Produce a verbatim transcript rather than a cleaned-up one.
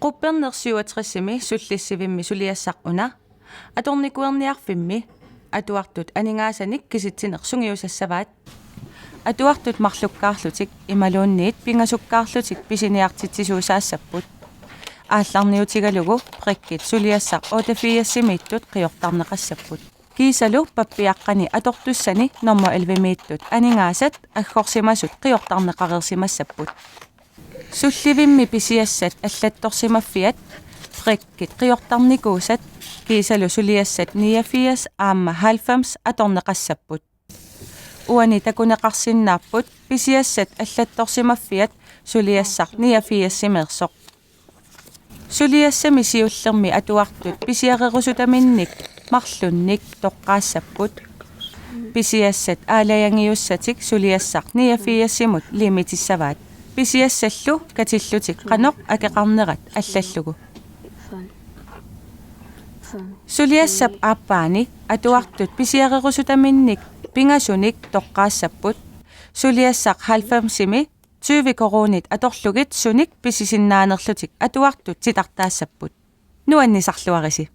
Upperneq syvogtresimi sullissivimmi suliassaq una atornikuerniarfimmi atuartut aningaasanik kisitsineq sungiusassavaat. Atuartut marlukkaarlutik imaluunniit pingasukkaarlutik pisiniartitsisuusaassapput. Aallarniutigalugu brikkit suliassaq otteogfirsimiittut qiortarneqassapput. Kiisalu pappiaqqani atortussani nummer ellevemiittut aningaasat aggorsimasut qiortarneqareersimassapput. Sullivimmi pisiassat allattorsimaffiat brikkit qiortarnikuusat kiisalu suliassat niogfirs aamma halvfems atorneqassapput. Uani takuneqarsinnaapput pisiassat allattorsimaffiat suliassaq niogfirsimeersoq. Suliassami siullermi atuartut pisiarerusutaminnik marlunnik toqqaassapput. Pisiassat aalajangiussatik suliassaq niogfirsimut limitissavaat. Pisiassallu katillutik qanoq akeqarnerat allallugu. Suliassap aappaani atuartut pisiarerusutaminnik pingasunik toqqaassapput. Suliassaq halvfemsimi tyve koruunit atorlugit sunik pisisinnaanerlutik atuartut titartaassapput. Nuannisarluarisi.